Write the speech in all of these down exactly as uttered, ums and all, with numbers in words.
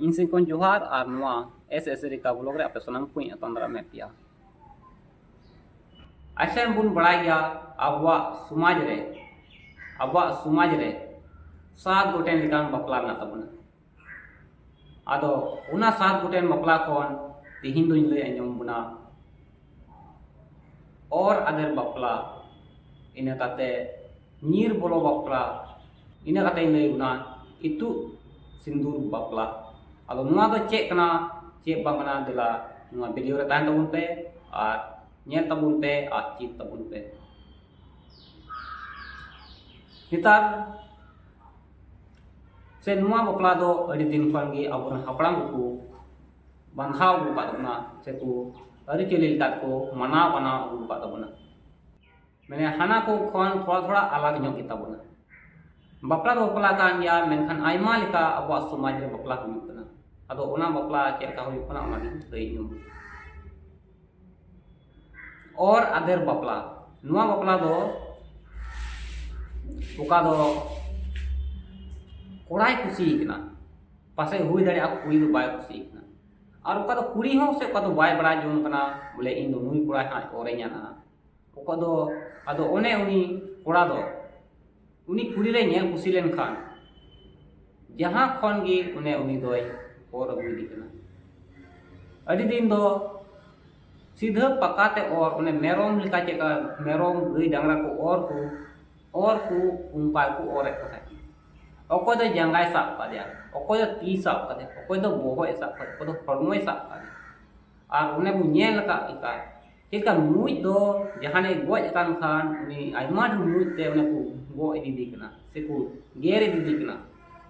ᱤᱧ ᱥᱮᱫ ᱠᱷᱚᱱ ᱡᱚᱦᱟᱨ ᱟᱨ ᱱᱚᱣᱟ ᱮᱥ ᱮᱥ ᱨᱤᱠᱟ ᱵᱞᱚᱜ ᱨᱮ ᱟᱯᱮ ᱥᱟᱱᱟᱢ ᱠᱚᱧ ᱟᱛᱟᱝ ᱫᱟᱨᱟᱢᱮᱫ ᱯᱮᱭᱟ᱾ ᱟᱪᱪᱷᱟ, ᱵᱚᱱ ᱵᱟᱲᱟᱭ ᱜᱮᱭᱟ ᱟᱵᱚᱣᱟᱜ ᱥᱚᱢᱟᱡᱽ ᱨᱮ, ᱟᱵᱚᱣᱟᱜ ᱥᱚᱢᱟᱡᱽ ᱨᱮ ᱥᱟᱛ ᱜᱚᱴᱮᱱ ᱞᱮᱠᱟᱱ ᱵᱟᱯᱞᱟ ᱢᱮᱱᱟᱜ ᱛᱟᱵᱚᱱᱟ᱾ ᱟᱫᱚ ᱚᱱᱟ ᱥᱟᱛ ᱜᱚᱴᱮᱱ ᱵᱟᱯᱞᱟ ᱠᱷᱚᱱ ᱛᱮᱦᱮᱧ ᱫᱚᱧ ᱞᱟᱹᱭ ᱟᱸᱡᱚᱢ ᱵᱚᱱᱟ ᱚᱨ ᱟᱫᱮᱨ ᱵᱟᱯᱞᱟ, ᱤᱱᱟᱹ ᱠᱟᱛᱮ ᱧᱤᱨ ᱵᱚᱞᱚ ᱵᱟᱯᱞᱟ, ᱤᱱᱟᱹ ᱠᱟᱛᱮᱧ ᱞᱟᱹᱭ ᱵᱚᱱᱟ ᱤᱛᱩᱫ ᱥᱤᱸᱫᱩᱨ ᱵᱟᱯᱞᱟ᱾ ᱟᱫᱚ ᱱᱚᱣᱟ ᱫᱚ ᱪᱮᱫ ᱠᱟᱱᱟ, ᱪᱮᱫ ᱵᱟᱝ ᱠᱟᱱᱟ, ᱫᱮᱞᱟ ᱱᱚᱣᱟ ᱵᱷᱤᱰᱤᱭᱳ ᱨᱮ ᱛᱟᱦᱮᱱ ᱛᱟᱵᱚᱱ ᱯᱮ ᱟᱨ ᱧᱮᱞ ᱛᱟᱵᱚᱱ ᱯᱮ ᱟᱨ ᱪᱮᱫ ᱛᱟᱵᱚᱱ ᱯᱮ᱾ ᱱᱮᱛᱟᱨ ᱥᱮ ᱱᱚᱣᱟ ᱵᱟᱯᱞᱟ ᱫᱚ ᱟᱹᱰᱤ ᱫᱤᱱ ᱠᱷᱚᱱ ᱜᱮ ᱟᱵᱚᱨᱮᱱ ᱦᱟᱯᱲᱟᱢ ᱠᱚᱠᱚ ᱵᱟᱸᱫᱷᱟᱣ ᱟᱹᱜᱩ ᱟᱠᱟᱫ ᱵᱚᱱᱟ, ᱥᱮᱠᱚ ᱟᱹᱨᱤᱪᱟᱹᱞᱤ ᱞᱮᱠᱟ ᱛᱮᱠᱚ ᱢᱟᱱᱟᱣ ᱵᱟᱱᱟᱣ ᱟᱹᱜᱩ ᱟᱠᱟᱫ ᱛᱟᱵᱚᱱᱟ᱾ ᱢᱟᱱᱮ ᱦᱟᱱᱟ ᱠᱚ ᱠᱷᱚᱱ ᱛᱷᱚᱲᱟ ᱛᱷᱚᱲᱟ ᱟᱞᱟᱜᱽ ᱧᱚᱜ ᱜᱮᱛᱟ ᱵᱚᱱᱟ᱾ ᱵᱟᱯᱞᱟ ᱫᱚ ᱵᱟᱯᱞᱟ ᱠᱟᱱ ᱜᱮᱭᱟ, ᱢᱮᱱᱠᱷᱟᱱ ᱟᱭᱢᱟ ᱞᱮᱠᱟ ᱟᱵᱚᱣᱟᱜ ᱥᱚᱢᱟᱡᱽ ᱨᱮ ᱵᱟᱯᱞᱟ ᱦᱩᱭᱩᱜ ᱠᱟᱱᱟ᱾ ᱟᱫᱚ ᱚᱱᱟ ᱵᱟᱯᱞᱟ ᱪᱮᱫ ᱞᱮᱠᱟ ᱦᱩᱭᱩᱜ ᱠᱟᱱᱟ, ᱚᱱᱟᱜᱤᱧ ᱞᱟᱹᱭ ᱧᱚᱜ᱾ ᱚᱨ ᱟᱫᱮᱨ ᱵᱟᱯᱞᱟ, ᱱᱚᱣᱟ ᱵᱟᱯᱞᱟ ᱫᱚ ᱚᱠᱟ ᱫᱚ ᱠᱚᱲᱟᱭ ᱠᱩᱥᱤᱭᱟᱭ ᱠᱟᱱᱟ, ᱯᱟᱥᱮᱡ ᱦᱩᱭ ᱫᱟᱲᱮᱭᱟᱜᱼᱟ ᱠᱩᱲᱤ ᱫᱚ ᱵᱟᱭ ᱠᱩᱥᱤᱭᱟᱭ ᱠᱟᱱᱟ, ᱟᱨ ᱚᱠᱟ ᱫᱚ ᱠᱩᱲᱤ ᱦᱚᱸ ᱥᱮ ᱚᱠᱟ ᱫᱚ ᱵᱟᱭ ᱵᱟᱲᱟᱭ ᱡᱚᱝ ᱠᱟᱱᱟ, ᱵᱚᱞᱮ ᱤᱧ ᱫᱚ ᱱᱩᱭ ᱠᱚᱲᱟ ᱦᱟᱸᱜ ᱚᱨᱮᱧᱟ ᱱᱟᱦᱟᱜ᱾ ᱚᱠᱟ ᱫᱚ ᱟᱫᱚ ᱚᱱᱮ ᱩᱱᱤ ᱠᱚᱲᱟ ᱫᱚ ᱩᱱᱤ ᱠᱩᱲᱤ ᱨᱮ ᱧᱮᱞ ᱠᱩᱥᱤ ᱞᱮᱱᱠᱷᱟᱱ ᱡᱟᱦᱟᱸ ᱠᱷᱚᱱ ᱜᱮ ᱚᱱᱮ ᱩᱱᱤ ᱫᱚᱭ ᱚᱨ ᱟᱹᱜᱩᱭᱮᱫᱮ ᱠᱟᱱᱟ᱾ ᱟᱹᱰᱤ ᱫᱤᱱ ᱫᱚ ᱥᱤᱫᱷᱟᱹ ᱯᱟᱠᱟ ᱛᱮ ᱚᱨ, ᱚᱱᱮ ᱢᱮᱨᱚᱢ ᱞᱮᱠᱟ, ᱪᱮᱫ ᱞᱮᱠᱟ ᱢᱮᱨᱚᱢ ᱜᱟᱹᱭ ᱰᱟᱝᱨᱟ ᱠᱚ ᱚᱨ ᱠᱚ, ᱚᱨ ᱠᱚ, ᱚᱱᱠᱟ ᱠᱚ ᱚᱨᱮᱫ ᱠᱚ ᱛᱟᱦᱮᱸᱫ᱾ ᱚᱠᱚᱭ ᱫᱚ ᱡᱟᱸᱜᱟᱭ ᱥᱟᱵ ᱠᱟᱫᱮᱭᱟ, ᱚᱠᱚᱭ ᱫᱚ ᱛᱤ ᱥᱟᱵ ᱠᱟᱫᱮᱭᱟ, ᱚᱠᱚᱭ ᱫᱚ ᱵᱚᱦᱚᱜ ᱮ ᱥᱟᱵ ᱠᱟᱫᱮᱭᱟ, ᱚᱠᱚᱭ ᱫᱚ ᱦᱚᱲᱢᱚᱭ ᱥᱟᱵ ᱠᱟᱫᱮᱭᱟ᱾ ᱟᱨ ᱚᱱᱮ ᱵᱚᱱ ᱧᱮᱞ ᱟᱠᱟᱫ ᱞᱮᱠᱟ, ᱪᱮᱫ ᱞᱮᱠᱟ ᱢᱩᱡ ᱫᱚ ᱡᱟᱦᱟᱸᱭ ᱜᱚᱡ ᱟᱠᱟᱱ ᱠᱷᱟᱱ ᱩᱱᱤ ᱟᱭᱢᱟ ᱰᱷᱮᱨ ᱢᱩᱡ ᱛᱮ ᱚᱱᱮ ᱠᱚ ᱜᱚᱡ ᱤᱫᱤᱭᱮ ᱠᱟᱱᱟ ᱥᱮ ᱠᱚ ᱜᱮᱨ ᱤᱫᱤᱭᱮ ᱠᱟᱱᱟ,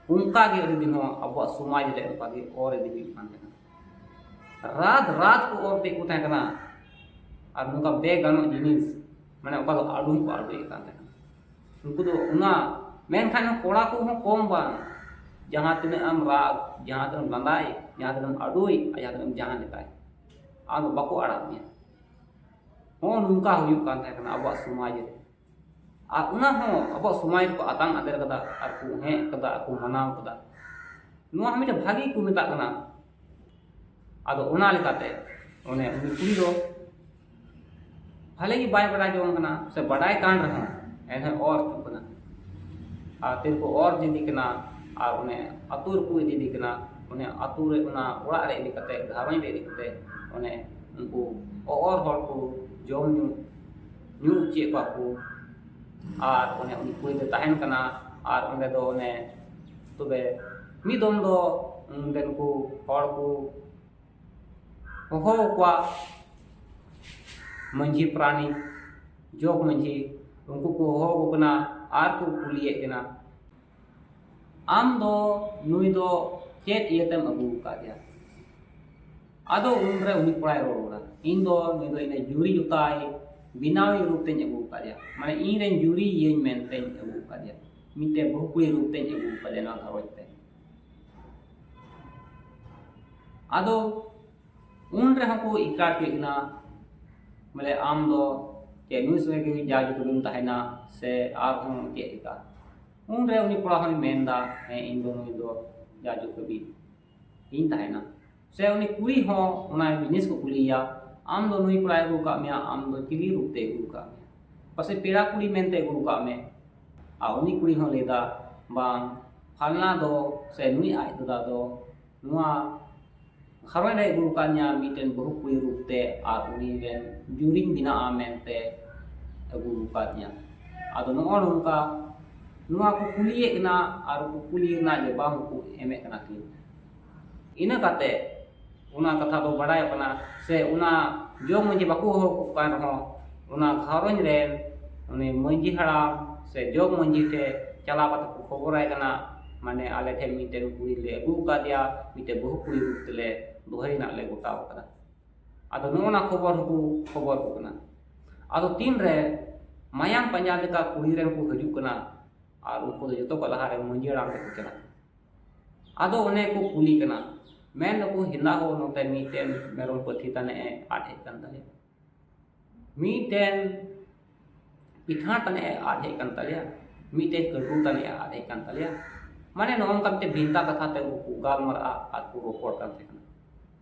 ᱚᱱᱠᱟ ᱜᱮ ᱟᱹᱰᱤ ᱫᱤᱱ ᱦᱚᱸ ᱟᱵᱚᱣᱟᱜ ᱥᱚᱢᱟᱡᱽ ᱨᱮ ᱚᱱᱠᱟ ᱜᱮ ᱚᱨ ᱤᱫᱤ ᱦᱩᱭᱩᱜ ᱠᱟᱱ ᱛᱟᱦᱮᱱᱟ᱾ ᱨᱟᱛ ᱨᱟᱛ ᱠᱚ ᱚᱨ ᱤᱫᱤᱭᱮᱫ ᱠᱚ ᱛᱟᱦᱮᱸ ᱠᱟᱱᱟ᱾ ᱟᱨ ᱱᱚᱝᱠᱟ ᱵᱮᱼᱜᱟᱱᱚᱜ ᱡᱤᱱᱤᱥ, ᱢᱟᱱᱮ ᱚᱠᱟ ᱫᱚ ᱟᱹᱰᱩ ᱦᱚᱸᱠᱚ ᱟᱹᱰᱩᱭᱮᱫ ᱠᱟᱱ ᱛᱟᱦᱮᱱᱟ᱾ ᱩᱱᱠᱩ ᱫᱚ ᱚᱱᱟ, ᱢᱮᱱᱠᱷᱟᱱ ᱠᱚᱲᱟ ᱠᱚᱦᱚᱸ ᱠᱚᱢ ᱵᱟᱝ, ᱡᱟᱦᱟᱸ ᱛᱤᱱᱟᱹᱜ ᱮᱢ ᱨᱟᱜ, ᱡᱟᱦᱟᱸ ᱛᱤᱱᱟᱹᱜ ᱮᱢ ᱞᱟᱸᱫᱟᱭ, ᱡᱟᱦᱟᱸ ᱛᱤᱱᱟᱹᱜ ᱮᱢ ᱟᱹᱰᱩᱭ, ᱟᱨ ᱡᱟᱦᱟᱸ ᱛᱤᱱᱟᱹᱜ ᱮᱢ ᱡᱟᱦᱟᱸ ᱞᱮᱠᱟᱭ, ᱟᱫᱚ ᱵᱟᱠᱚ ᱟᱲᱟᱜ ᱢᱮᱭᱟ᱾ ᱦᱚᱸ ᱱᱚᱝᱠᱟ ᱦᱩᱭᱩᱜ ᱠᱟᱱ ᱛᱟᱦᱮᱸ ᱠᱟᱱᱟ ᱟᱵᱚᱣᱟᱜ ᱥᱚᱢᱟᱡᱽ ᱨᱮ᱾ ᱟᱨ ᱚᱱᱟ ᱦᱚᱸ ᱟᱵᱚᱣᱟᱜ ᱥᱚᱢᱟᱡᱽ ᱨᱮᱠᱚ ᱟᱛᱟᱝ ᱟᱫᱮᱨ ᱠᱟᱫᱟ ᱟᱨ ᱠᱚ ᱦᱮᱡ ᱠᱟᱫᱟ ᱟᱨ ᱠᱚ ᱢᱟᱱᱟᱣ ᱠᱟᱫᱟ᱾ ᱱᱚᱣᱟ ᱦᱚᱸ ᱢᱤᱫᱴᱮᱱ ᱵᱷᱟᱹᱜᱤ ᱠᱚ ᱢᱮᱛᱟᱜ ᱠᱟᱱᱟ᱾ ᱟᱫᱚ ᱚᱱᱟ ᱞᱮᱠᱟᱛᱮ ᱚᱱᱮ ᱩᱱᱤ ᱠᱩᱲᱤ ᱫᱚ ᱵᱷᱟᱞᱮ ᱜᱮ ᱵᱟᱭ ᱵᱟᱰᱟᱭ ᱡᱚᱝ ᱠᱟᱱᱟ, ᱥᱮ ᱵᱟᱰᱟᱭ ᱠᱟᱱ ᱨᱮᱦᱚᱸ ᱮᱱᱦᱚᱸ ᱚᱨ ᱦᱚᱪᱚᱜ ᱠᱟᱱᱟ᱾ ᱟᱨ ᱛᱤᱨᱮᱠᱚ ᱚᱨ ᱤᱫᱤ ᱠᱟᱱᱟ, ᱟᱨ ᱚᱱᱮ ᱟᱹᱛᱩ ᱨᱮᱠᱚ ᱤᱫᱤ ᱠᱟᱱᱟ, ᱚᱱᱮ ᱟᱹᱛᱩ ᱨᱮ ᱚᱱᱟ ᱚᱲᱟᱜ ᱨᱮ ᱤᱫᱤ ᱠᱟᱛᱮ, ᱜᱷᱟᱨᱚᱸᱡᱽ ᱨᱮ ᱤᱫᱤ ᱠᱟᱛᱮ ᱚᱱᱮ ᱩᱱᱠᱩ ᱚᱨ ᱦᱚᱲ ᱠᱚ ᱡᱚᱢ ᱧᱩ, ᱧᱩ ᱦᱚᱪᱚᱭᱮᱫ ᱠᱚᱣᱟ ᱠᱚ᱾ ᱟᱨ ᱚᱱᱮ ᱩᱱᱤ ᱠᱩᱲᱤ ᱫᱚ ᱛᱟᱦᱮᱱ ᱠᱟᱱᱟ᱾ ᱟᱨ ᱚᱸᱰᱮ ᱫᱚ ᱚᱱᱮ ᱛᱚᱵᱮ ᱢᱤᱫ ᱫᱚᱢ ᱫᱚ ᱚᱸᱰᱮᱱ ᱠᱚ ᱦᱚᱲ ᱠᱚ ᱦᱚᱦᱚ ᱟᱠᱚᱣᱟ, ᱢᱟᱹᱡᱷᱤ ᱯᱟᱨᱟᱱᱤᱠ, ᱡᱚᱜᱽ ᱢᱟᱹᱡᱷᱤ, ᱩᱱᱠᱩ ᱠᱚ ᱦᱚᱦᱚ ᱟᱠᱚ ᱠᱟᱱᱟ ᱟᱨ ᱠᱚ ᱠᱩᱞᱤᱭᱮᱫ ᱠᱟᱱᱟ, "ᱟᱢ ᱫᱚ ᱱᱩᱭ ᱫᱚ ᱪᱮᱫ ᱤᱭᱟᱹᱛᱮᱢ ᱟᱹᱜᱩ ᱟᱠᱟᱫᱮᱭᱟ?" ᱟᱫᱚ ᱩᱱᱨᱮ ᱩᱱᱤ ᱠᱚᱲᱟᱭ ᱨᱚᱲ ᱠᱮᱫᱟ, "ᱤᱧ ᱫᱚ ᱱᱩᱭ ᱫᱚ ᱤᱧ ᱡᱩᱨᱤ ᱡᱚᱛᱟᱭ ᱵᱮᱱᱟᱣᱤᱡ ᱨᱩᱯ ᱛᱮᱧ ᱟᱹᱜᱩ ᱟᱠᱟᱫᱮᱭᱟ, ᱢᱟᱱᱮ ᱤᱧ ᱨᱮᱱ ᱡᱩᱨᱤᱭᱟᱹᱧ ᱢᱮᱱᱛᱮᱧ ᱟᱹᱜᱩ ᱟᱠᱟᱫᱮᱭᱟ, ᱢᱤᱫᱴᱮᱡ ᱵᱟᱹᱦᱩ ᱠᱩᱲᱤ ᱨᱩᱯ ᱛᱮᱧ ᱟᱹᱜᱩ ᱟᱠᱟᱫᱮᱭᱟ ᱱᱚᱣᱟ ᱜᱷᱟᱨᱚᱸᱡᱽ ᱛᱮ᱾" ᱟᱫᱚ ᱩᱱ ᱨᱮᱦᱚᱸ ᱠᱚ ᱤᱠᱟᱲ ᱠᱮᱫ ᱠᱤᱱᱟ, ᱵᱚᱞᱮ, "ᱟᱢ ᱫᱚ ᱪᱮᱫ ᱱᱩᱭ ᱥᱚᱸᱜᱮ ᱜᱮ ᱡᱟ ᱡᱩᱜᱽ ᱫᱚᱢ ᱛᱟᱦᱮᱱᱟ ᱥᱮ ᱟᱨᱦᱚᱸ ᱪᱮᱫ ᱞᱮᱠᱟ?" ᱩᱱᱨᱮ ᱩᱱᱤ ᱠᱚᱲᱟ ᱦᱚᱸᱭ ᱢᱮᱱᱫᱟ, "ᱦᱮᱸ, ᱤᱧ ᱫᱚ ᱱᱩᱭ ᱫᱚ ᱡᱟ ᱡᱩᱜᱽ ᱦᱟᱹᱵᱤᱡ ᱤᱧ ᱛᱟᱦᱮᱱᱟ᱾" ᱥᱮ ᱩᱱᱤ ᱠᱩᱲᱤ ᱦᱚᱸ ᱚᱱᱟ ᱡᱤᱱᱤᱥ ᱠᱚ ᱠᱩᱞᱤᱭᱮᱭᱟ, "ᱟᱢ ᱫᱚ ᱱᱩᱭ ᱠᱚᱲᱟᱭ ᱟᱹᱜᱩ ᱟᱠᱟᱫ ᱢᱮᱭᱟ, ᱟᱢ ᱫᱚ ᱪᱤᱞᱤ ᱨᱩᱯ ᱛᱮᱭ ᱟᱹᱜᱩ ᱟᱠᱟᱫ ᱢᱮᱭᱟ? ᱯᱟᱥᱮᱡ ᱯᱮᱲᱟ ᱠᱩᱲᱤ ᱢᱮᱱᱛᱮ ᱟᱹᱜᱩ ᱟᱠᱟᱫ ᱢᱮ?" ᱟᱨ ᱩᱱᱤ ᱠᱩᱲᱤ ᱦᱚᱸ ᱞᱟᱹᱭᱫᱟ, "ᱵᱟᱝ, ᱯᱷᱟᱞᱱᱟ ᱫᱚ ᱥᱮ ᱱᱩᱭ ᱟᱡ ᱫᱟᱫᱟ ᱫᱚ ᱱᱚᱣᱟ ᱜᱷᱟᱨᱚᱸᱡᱽ ᱨᱮ ᱟᱹᱜᱩ ᱟᱠᱟᱫᱤᱧᱟ ᱢᱤᱫᱴᱮᱱ ᱵᱟᱹᱦᱩ ᱠᱩᱲᱤ ᱨᱩᱯ ᱛᱮ, ᱟᱨ ᱩᱱᱤ ᱨᱮᱱ ᱡᱩᱨᱤᱧ ᱵᱮᱱᱟᱜᱼᱟ ᱢᱮᱱᱛᱮ ᱟᱹᱜᱩ ᱟᱠᱟᱫᱤᱧᱟ᱾" ᱟᱫᱚ ᱱᱚᱜᱼᱚ ᱱᱚᱝᱠᱟ ᱱᱚᱣᱟ ᱠᱚ ᱠᱩᱞᱤᱭᱮᱫ ᱠᱟᱱᱟ, ᱟᱨ ᱠᱚ ᱠᱩᱞᱤ ᱨᱮᱱᱟᱜ ᱡᱚᱵᱟᱵ ᱦᱚᱸᱠᱚ ᱮᱢᱮᱫ ᱠᱟᱱᱟ ᱠᱤᱱ᱾ ᱤᱱᱟᱹ ᱠᱟᱛᱮ ᱚᱱᱟ ᱠᱟᱛᱷᱟ ᱫᱚ ᱵᱟᱰᱟᱭᱚᱜ ᱠᱟᱱᱟ, ᱥᱮ ᱚᱱᱟ ᱡᱚᱜᱽ ᱢᱟᱹᱡᱷᱤ ᱵᱟᱠᱚ ᱦᱚᱦᱚ ᱟᱠᱚ ᱠᱟᱱ ᱨᱮᱦᱚᱸ, ᱚᱱᱟ ᱜᱷᱟᱨᱚᱸᱡᱽ ᱨᱮᱱ ᱩᱱᱤ ᱢᱟᱹᱡᱷᱤ ᱦᱟᱲᱟᱢ ᱥᱮ ᱡᱚᱜᱽ ᱢᱟᱹᱡᱷᱤ ᱴᱷᱮᱱ ᱪᱟᱞᱟᱣ ᱠᱟᱛᱮ ᱠᱚ ᱠᱷᱚᱵᱚᱨᱟᱭ ᱠᱟᱱᱟ, ᱢᱟᱱᱮ, "ᱟᱞᱮ ᱴᱷᱮᱱ ᱢᱤᱫᱴᱮᱱ ᱠᱩᱲᱤ ᱞᱮ ᱟᱹᱜᱩ ᱟᱠᱟᱫᱮᱭᱟ, ᱢᱤᱫᱴᱮᱱ ᱵᱟᱹᱦᱩ ᱠᱩᱲᱤ ᱨᱩᱯ ᱛᱮᱞᱮ ᱫᱚᱦᱚᱭ ᱨᱮᱱᱟᱜ ᱞᱮ ᱜᱚᱴᱟᱣ ᱠᱟᱫᱟ᱾" ᱟᱫᱚ ᱱᱚᱜᱼᱚ ᱱᱟ ᱠᱷᱚᱵᱚᱨ ᱦᱚᱸᱠᱚ ᱠᱷᱚᱵᱚᱨ ᱠᱚ ᱠᱟᱱᱟ᱾ ᱟᱫᱚ ᱛᱤᱱᱨᱮ ᱢᱟᱭᱟᱢ ᱯᱟᱸᱡᱟ ᱞᱮᱠᱟ ᱠᱩᱲᱤ ᱨᱮᱱ ᱠᱚ ᱦᱤᱡᱩᱜ ᱠᱟᱱᱟ, ᱟᱨ ᱩᱱᱠᱩ ᱫᱚ ᱡᱚᱛᱚ ᱠᱚ ᱞᱟᱦᱟᱨᱮ ᱢᱟᱹᱡᱷᱤ ᱦᱟᱲᱟᱢ ᱴᱷᱮᱱ ᱠᱚ ᱪᱟᱞᱟᱜ ᱠᱟᱱᱟ᱾ ᱟᱫᱚ ᱚᱱᱮ ᱠᱚ ᱠᱩᱞᱤ ᱠᱟᱱᱟ, ᱢᱮᱱ ᱫᱟᱠᱚ, "ᱦᱮᱸᱫᱟ ᱦᱚ, ᱱᱚᱛᱮ ᱢᱤᱫᱴᱮᱱ ᱢᱮᱨᱚᱢ ᱯᱟᱹᱴᱷᱤ ᱛᱟᱱᱮ ᱮ ᱟᱫ ᱦᱮᱡ ᱠᱟᱱ ᱛᱟᱞᱮᱭᱟ, ᱢᱤᱫᱴᱮᱱ ᱯᱤᱴᱷᱟᱹ ᱛᱟᱱᱮ ᱮ ᱟᱫ ᱦᱮᱡ ᱠᱟᱱ ᱛᱟᱞᱮᱭᱟ, ᱢᱤᱫᱴᱮᱱ ᱠᱟᱹᱴᱩ ᱛᱟᱱᱮ ᱮ ᱟᱫ ᱦᱮᱡ ᱠᱟᱱ ᱛᱟᱞᱮᱭᱟ, ᱢᱟᱱᱮ ᱱᱚᱜᱼᱚ ᱱᱚᱝᱠᱟ ᱢᱤᱫᱴᱮᱱ ᱵᱷᱮᱱᱛᱟ ᱠᱟᱛᱷᱟ ᱛᱮ ᱩᱱᱠᱩ ᱠᱚ ᱜᱟᱞᱢᱟᱨᱟᱜᱼᱟ ᱟᱨ ᱠᱚ ᱨᱚᱯᱚᱲ ᱠᱟᱱ ᱛᱟᱦᱮᱸ ᱠᱟᱱᱟ᱾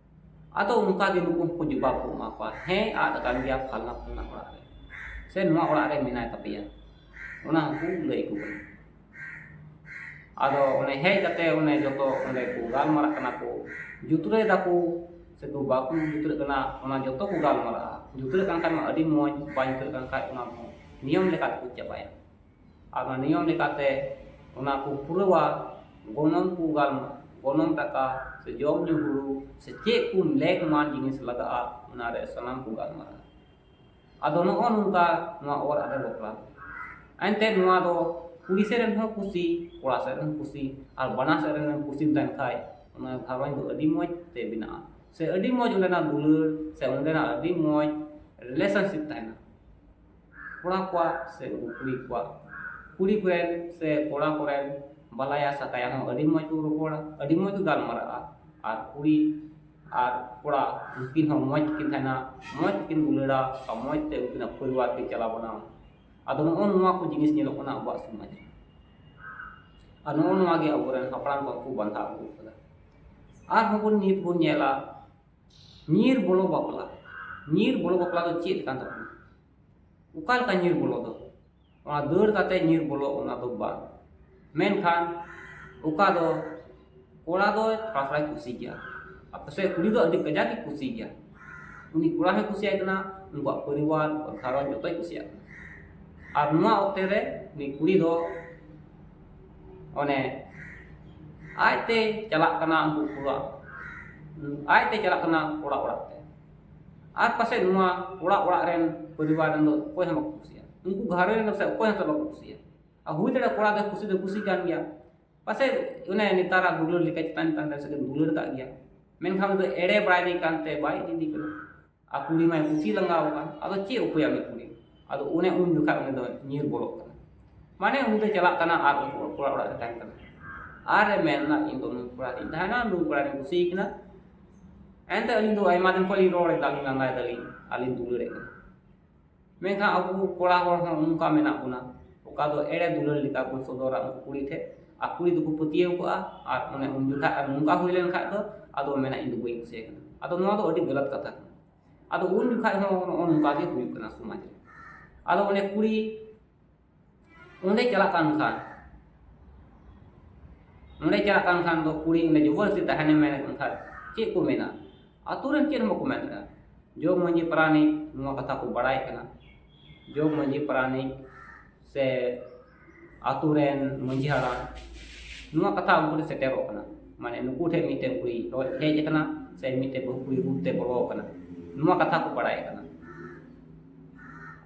ᱟᱫᱚ ᱚᱱᱠᱟ ᱜᱮ ᱱᱩᱠᱩ ᱦᱚᱸᱠᱚ ᱡᱚᱵᱟᱵ ᱠᱚ ᱮᱢᱟ ᱠᱚᱣᱟ, ᱦᱮᱸ, ᱟᱫ ᱟᱠᱟᱱ ᱜᱮᱭᱟ ᱯᱷᱟᱞᱱᱟ ᱯᱷᱟᱞᱱᱟ ᱚᱲᱟᱜ ᱨᱮ, ᱥᱮ ᱱᱚᱣᱟ ᱚᱲᱟᱜ ᱨᱮ ᱢᱮᱱᱟᱭ ᱛᱟᱯᱮᱭᱟ, ᱚᱱᱟ ᱦᱚᱸᱠᱚ ᱞᱟᱹᱭ ᱟᱠᱚ ᱠᱟᱱᱟ᱾ ᱟᱫᱚ ᱚᱱᱮ ᱦᱮᱡ ᱠᱟᱛᱮ ᱚᱱᱮ ᱡᱚᱛᱚ ᱚᱸᱰᱮ ᱠᱚ ᱜᱟᱞᱢᱟᱨᱟᱜ ᱠᱟᱱᱟ ᱠᱚ, ᱡᱩᱛᱨᱟᱹᱭ ᱫᱟᱠᱚ ᱥᱮᱠᱚ ᱵᱟᱠᱚ ᱡᱩᱛᱨᱟᱹᱜ ᱠᱟᱱᱟ, ᱚᱱᱟ ᱡᱚᱛᱚ ᱠᱚ ᱜᱟᱞᱢᱟᱨᱟᱜᱼᱟ᱾ ᱡᱩᱛᱨᱟᱹᱜ ᱠᱟᱱ ᱠᱷᱟᱡ ᱢᱟ ᱟᱹᱰᱤ ᱢᱚᱡᱽ, ᱵᱟᱭ ᱡᱩᱛᱨᱟᱹᱜ ᱠᱟᱱ ᱠᱷᱟᱡ ᱚᱱᱟ ᱦᱚᱸ ᱱᱤᱭᱚᱢ ᱞᱮᱠᱟ ᱛᱮᱠᱚ ᱪᱟᱵᱟᱭᱟ᱾ ᱟᱨ ᱚᱱᱟ ᱱᱤᱭᱚᱢ ᱞᱮᱠᱟᱛᱮ ᱚᱱᱟ ᱠᱚ ᱯᱩᱨᱟᱹᱣᱟ᱾ ᱜᱚᱱᱚᱝ ᱠᱚ ᱜᱟᱞᱢᱟᱨᱟᱜᱼᱟ, ᱜᱚᱱᱚᱝ ᱴᱟᱠᱟ ᱥᱮ ᱡᱚᱢ ᱧᱩ ᱦᱩᱲᱩ ᱥᱮ ᱪᱮᱫ ᱠᱚ ᱞᱮᱠ ᱢᱟᱱ ᱡᱤᱱᱤᱥ ᱞᱟᱜᱟᱜᱼᱟ, ᱚᱱᱟ ᱨᱮ ᱥᱟᱱᱟᱢ ᱠᱚ ᱜᱟᱞᱢᱟᱨᱟᱜᱼᱟ᱾ ᱟᱫᱚ ᱱᱚᱜᱼᱚ ᱱᱚᱝᱠᱟ ᱱᱚᱣᱟ ᱚᱲᱟᱜ ᱨᱮ ᱵᱟᱯᱞᱟ᱾ ᱮᱱᱛᱮ ᱱᱚᱣᱟ ᱫᱚ ᱠᱩᱲᱤ ᱥᱮᱫ ᱨᱮᱱ ᱦᱚᱸ ᱠᱩᱥᱤ, ᱠᱚᱲᱟ ᱥᱮᱫ ᱨᱮᱱ ᱦᱚᱸ ᱠᱩᱥᱤ, ᱟᱨ ᱵᱟᱱᱟᱨ ᱥᱮᱫ ᱨᱮᱱ ᱠᱩᱥᱤᱢ ᱛᱟᱦᱮᱱ ᱠᱷᱟᱡ ᱚᱱᱟ ᱜᱷᱟᱨᱚᱸᱡᱽ ᱫᱚ ᱟᱹᱰᱤ ᱢᱚᱡᱽ ᱛᱮ ᱵᱮᱱᱟᱜᱼᱟ, ᱥᱮ ᱟᱹᱰᱤ ᱢᱚᱡᱽ ᱚᱸᱰᱮᱱᱟᱜ ᱫᱩᱞᱟᱹᱲ ᱥᱮ ᱚᱸᱰᱮᱱᱟᱜ ᱟᱹᱰᱤ ᱢᱚᱡᱽ ᱨᱤᱞᱮᱥᱚᱱᱥᱤᱯ ᱛᱟᱦᱮᱱᱟ᱾ ᱠᱚᱲᱟ ᱠᱚᱣᱟᱜ ᱥᱮ ᱠᱩᱲᱤ ᱠᱚᱣᱟᱜ, ᱠᱩᱲᱤ ᱠᱚᱨᱮᱱ ᱥᱮ ᱠᱚᱲᱟ ᱠᱚᱨᱮᱱ ᱵᱟᱞᱟᱭᱟ ᱥᱟᱠᱟᱭᱟ ᱦᱚᱸ ᱟᱹᱰᱤ ᱢᱚᱡᱽ ᱠᱚ ᱨᱚᱯᱚᱲᱟ, ᱟᱹᱰᱤ ᱢᱚᱡᱽ ᱠᱚ ᱜᱟᱞᱢᱟᱨᱟᱜᱼᱟ᱾ ᱟᱨ ᱠᱩᱲᱤ ᱟᱨ ᱠᱚᱲᱟ ᱩᱱᱠᱤᱱ ᱦᱚᱸ ᱢᱚᱡᱽ ᱠᱤᱱ ᱛᱟᱦᱮᱱᱟ, ᱢᱚᱡᱽ ᱠᱤᱱ ᱫᱩᱞᱟᱹᱲᱟ, ᱟᱨ ᱢᱚᱡᱽ ᱛᱮ ᱩᱱᱠᱤᱱᱟᱜ ᱯᱚᱨᱤᱵᱟᱨ ᱠᱤᱱ ᱪᱟᱞᱟᱣ ᱵᱟᱱᱟᱣᱟ᱾ ᱟᱫᱚ ᱱᱚᱜᱼᱚ ᱱᱚᱣᱟ ᱠᱚ ᱡᱤᱱᱤᱥ ᱧᱮᱞᱚᱜ ᱠᱟᱱᱟ ᱟᱵᱚᱣᱟᱜ ᱥᱚᱢᱟᱡᱽ ᱨᱮ᱾ ᱟᱨ ᱱᱚᱜᱼᱚ ᱱᱚᱣᱟ ᱜᱮ ᱟᱵᱚᱨᱮᱱ ᱦᱟᱯᱲᱟᱢ ᱠᱚ ᱠᱚ ᱵᱟᱸᱫᱷᱟ ᱟᱹᱜᱩ ᱟᱠᱟᱫᱟ᱾ ᱟᱨᱦᱚᱸ ᱵᱚᱱ ᱱᱤᱛ ᱵᱚᱱ ᱧᱮᱞᱟ, ᱧᱤᱨ ᱵᱚᱞᱚ ᱵᱟᱯᱞᱟ᱾ ᱧᱤᱨ ᱵᱚᱞᱚ ᱵᱟᱯᱞᱟ ᱫᱚ ᱪᱮᱫ ᱠᱟᱱ ᱛᱟᱵᱚᱱᱟ? ᱚᱠᱟ ᱞᱮᱠᱟ ᱧᱤᱨ ᱵᱚᱞᱚ ᱫᱚ? ᱚᱱᱟ ᱫᱟᱹᱲ ᱠᱟᱛᱮ ᱧᱤᱨ ᱵᱚᱞᱚ, ᱚᱱᱟ ᱫᱚ ᱵᱟᱝ᱾ ᱢᱮᱱᱠᱷᱟᱱ ᱚᱠᱟ ᱫᱚ ᱠᱚᱲᱟ ᱫᱚ ᱛᱷᱚᱲᱟ ᱛᱷᱚᱲᱟᱭ ᱠᱩᱥᱤ ᱜᱮᱭᱟ, ᱟᱨ ᱯᱟᱥᱮᱡ ᱠᱩᱲᱤ ᱫᱚ ᱟᱹᱰᱤ ᱠᱟᱡᱟᱠ ᱜᱮ ᱠᱩᱥᱤ ᱜᱮᱭᱟ᱾ ᱩᱱᱤ ᱠᱚᱲᱟ ᱦᱚᱸᱭ ᱠᱩᱥᱤᱭᱟᱭ ᱠᱟᱱᱟ, ᱩᱱᱠᱩᱣᱟᱜ ᱯᱚᱨᱤᱵᱟᱨ, ᱩᱱᱠᱩᱣᱟᱜ ᱜᱷᱟᱨᱚᱸᱡᱽ ᱡᱚᱛᱚᱭ ᱠᱩᱥᱤᱭᱟᱜ ᱠᱟᱱᱟ᱾ ᱟᱨ ᱱᱚᱣᱟ ᱚᱠᱛᱮ ᱨᱮ ᱩᱱᱤ ᱠᱩᱲᱤ ᱫᱚ ᱚᱱᱮ ᱟᱡᱛᱮ ᱪᱟᱞᱟᱜ ᱠᱟᱱᱟ ᱩᱱᱠᱩ ᱠᱚᱲᱟ, ᱟᱡᱛᱮ ᱪᱟᱞᱟᱜ ᱠᱟᱱᱟ ᱠᱚᱲᱟ ᱚᱲᱟᱜ ᱛᱮ᱾ ᱟᱨ ᱯᱟᱥᱮᱡ ᱱᱚᱣᱟ ᱠᱚᱲᱟ ᱚᱲᱟᱜ ᱨᱮᱱ ᱯᱚᱨᱤᱵᱟᱨ ᱨᱮᱱ ᱫᱚ ᱚᱠᱚᱭ ᱦᱚᱸ ᱵᱟᱠᱚ ᱠᱩᱥᱤᱭᱟᱜᱼᱟ, ᱩᱱᱠᱩ ᱜᱷᱟᱨᱚᱸᱡᱽ ᱨᱮᱱ ᱫᱚ ᱯᱟᱥᱮᱡ ᱚᱠᱚᱭ ᱦᱚᱸ ᱵᱟᱠᱚ ᱠᱩᱥᱤᱭᱟᱜᱼᱟ᱾ ᱟᱨ ᱦᱩᱭ ᱫᱟᱲᱮᱭᱟᱜᱼᱟ ᱠᱚᱲᱟ ᱫᱚ ᱠᱩᱥᱤ ᱫᱚ ᱠᱩᱥᱤ ᱠᱟᱱ ᱜᱮᱭᱟ, ᱯᱟᱥᱮᱡ ᱚᱱᱮ ᱱᱮᱛᱟᱨᱟᱜ ᱫᱩᱞᱟᱹᱲ ᱞᱮᱠᱟ ᱪᱮᱛᱟᱱ ᱪᱮᱛᱟᱱ ᱨᱮ ᱥᱮ ᱫᱩᱞᱟᱹᱲ ᱠᱟᱜ ᱜᱮᱭᱟ, ᱢᱮᱱᱠᱷᱟᱱ ᱩᱱᱤ ᱫᱚ ᱮᱲᱮ ᱵᱟᱲᱟᱭ ᱫᱮ ᱠᱟᱱᱛᱮ ᱵᱟᱭ ᱤᱫᱤ ᱠᱟᱱᱟ᱾ ᱟᱨ ᱠᱩᱲᱤ ᱢᱟᱭ ᱠᱩᱥᱤ ᱞᱟᱸᱜᱟᱣ ᱟᱠᱟᱱ, ᱟᱫᱚ ᱪᱮᱫ ᱩᱯᱟᱹᱭᱟ ᱩᱱᱤ ᱠᱩᱲᱤ? ᱟᱫᱚ ᱚᱱᱮ ᱩᱱ ᱡᱚᱠᱷᱟᱡ ᱩᱱᱤ ᱫᱚ ᱧᱤᱨ ᱵᱚᱞᱚᱜ ᱠᱟᱱᱟ᱾ ᱢᱟᱱᱮ ᱩᱱᱤ ᱫᱚ ᱪᱟᱞᱟᱜ ᱠᱟᱱᱟ ᱟᱨ ᱩᱱᱠᱩ ᱠᱚᱲᱟ ᱚᱲᱟᱜ ᱨᱮ ᱛᱟᱦᱮᱱ ᱠᱟᱱᱟ᱾ ᱟᱨ ᱮ ᱢᱮᱱ ᱮᱫᱟ, "ᱤᱧ ᱫᱚ ᱱᱩᱭ ᱠᱚᱲᱟ ᱴᱷᱮᱱ ᱛᱟᱦᱮᱱᱟ, ᱱᱩᱭ ᱠᱚᱲᱟ ᱴᱷᱮᱱ ᱠᱩᱥᱤᱭ ᱠᱟᱱᱟ, ᱮᱱᱛᱮ ᱟᱹᱞᱤᱧ ᱫᱚ ᱟᱭᱢᱟ ᱫᱤᱱ ᱠᱷᱚᱱ ᱞᱤᱧ ᱨᱚᱲ ᱮᱫᱟ, ᱞᱤᱧ ᱞᱟᱸᱫᱟᱭ ᱫᱟᱞᱤᱧ, ᱟᱨ ᱞᱤᱧ ᱫᱩᱞᱟᱹᱲᱮᱫ ᱠᱟᱱᱟ᱾" ᱢᱮᱱᱠᱷᱟᱱ ᱟᱵᱚ ᱠᱚᱲᱟ ᱦᱚᱲ ᱦᱚᱸ ᱚᱱᱠᱟ ᱢᱮᱱᱟᱜ ᱵᱚᱱᱟ, ᱚᱠᱟ ᱫᱚ ᱮᱲᱮ ᱫᱩᱞᱟᱹᱲ ᱞᱮᱠᱟ ᱵᱚᱱ ᱥᱚᱫᱚᱨᱟ ᱩᱱᱠᱩ ᱠᱩᱲᱤ ᱴᱷᱮᱱ᱾ ᱟᱨ ᱠᱩᱲᱤ ᱫᱚᱠᱚ ᱯᱟᱹᱛᱭᱟᱹᱣ ᱠᱚᱜᱼᱟ᱾ ᱟᱨ ᱚᱱᱮ ᱩᱱ ᱡᱚᱠᱷᱟᱜ ᱟᱨ ᱱᱚᱝᱠᱟ ᱦᱩᱭ ᱞᱮᱱᱠᱷᱟᱡ ᱫᱚ ᱟᱫᱚ ᱢᱮᱱᱟ, "ᱤᱧ ᱫᱚ ᱵᱟᱹᱧ ᱠᱩᱥᱤᱭᱟᱭ ᱠᱟᱱᱟ᱾" ᱟᱫᱚ ᱱᱚᱣᱟ ᱫᱚ ᱟᱹᱰᱤ ᱜᱟᱞᱟᱛ ᱠᱟᱛᱷᱟ ᱠᱟᱱᱟ᱾ ᱟᱫᱚ ᱩᱱ ᱡᱚᱠᱷᱟᱡ ᱦᱚᱸ ᱱᱚᱜᱼᱚ ᱱᱚᱝᱠᱟ ᱜᱮ ᱦᱩᱭᱩᱜ ᱠᱟᱱᱟ ᱥᱚᱢᱟᱡᱽ ᱨᱮ᱾ ᱟᱫᱚ ᱚᱱᱮ ᱠᱩᱲᱤ ᱚᱸᱰᱮ ᱪᱟᱞᱟᱜ ᱠᱟᱱ ᱠᱷᱟᱱ, ᱚᱸᱰᱮ ᱪᱟᱞᱟᱜ ᱠᱟᱱ ᱠᱷᱟᱱ ᱫᱚ ᱠᱩᱲᱤ ᱚᱸᱰᱮ ᱡᱚᱵᱚᱨᱫᱚᱥᱛᱤ ᱛᱟᱦᱮᱱᱮ ᱢᱮᱱᱮᱫ ᱠᱟᱱ ᱠᱷᱟᱱ ᱪᱮᱫ ᱠᱚ ᱢᱮᱱᱟ? ᱟᱛᱳ ᱨᱮᱱ ᱪᱮᱫ ᱦᱚᱸ ᱵᱟᱠᱚ ᱢᱮᱱ ᱫᱟᱲᱮᱭᱟᱜᱼᱟ᱾ ᱡᱚᱜᱽ ᱢᱟᱺᱡᱷᱤ ᱯᱟᱨᱟᱱᱤᱠ ᱱᱚᱣᱟ ᱠᱟᱛᱷᱟ ᱠᱚ ᱵᱟᱲᱟᱭ ᱠᱟᱱᱟ᱾ ᱡᱚᱜᱽ ᱢᱟᱺᱡᱷᱤ ᱯᱟᱨᱟᱱᱤᱠ ᱥᱮ ᱟᱛᱳ ᱨᱮᱱ ᱢᱟᱺᱡᱷᱤ ᱦᱟᱲᱟᱢ ᱱᱚᱣᱟ ᱠᱟᱛᱷᱟ ᱩᱱᱠᱩ ᱴᱷᱮᱱ ᱥᱮᱴᱮᱨᱚᱜ ᱠᱟᱱᱟ᱾ ᱢᱟᱱᱮ ᱱᱩᱠᱩ ᱴᱷᱮᱱ ᱢᱤᱫᱴᱮᱱ ᱠᱩᱲᱤ ᱦᱮᱡ ᱟᱠᱟᱱᱟ ᱥᱮ ᱢᱤᱫᱴᱮᱱ ᱵᱟᱹᱦᱩ ᱠᱩᱲᱤ ᱨᱩᱯ ᱛᱮ ᱵᱚᱞᱚ ᱟᱠᱟᱱᱟ, ᱱᱚᱣᱟ ᱠᱟᱛᱷᱟ ᱠᱚ ᱵᱟᱲᱟᱭ ᱠᱟᱱᱟ᱾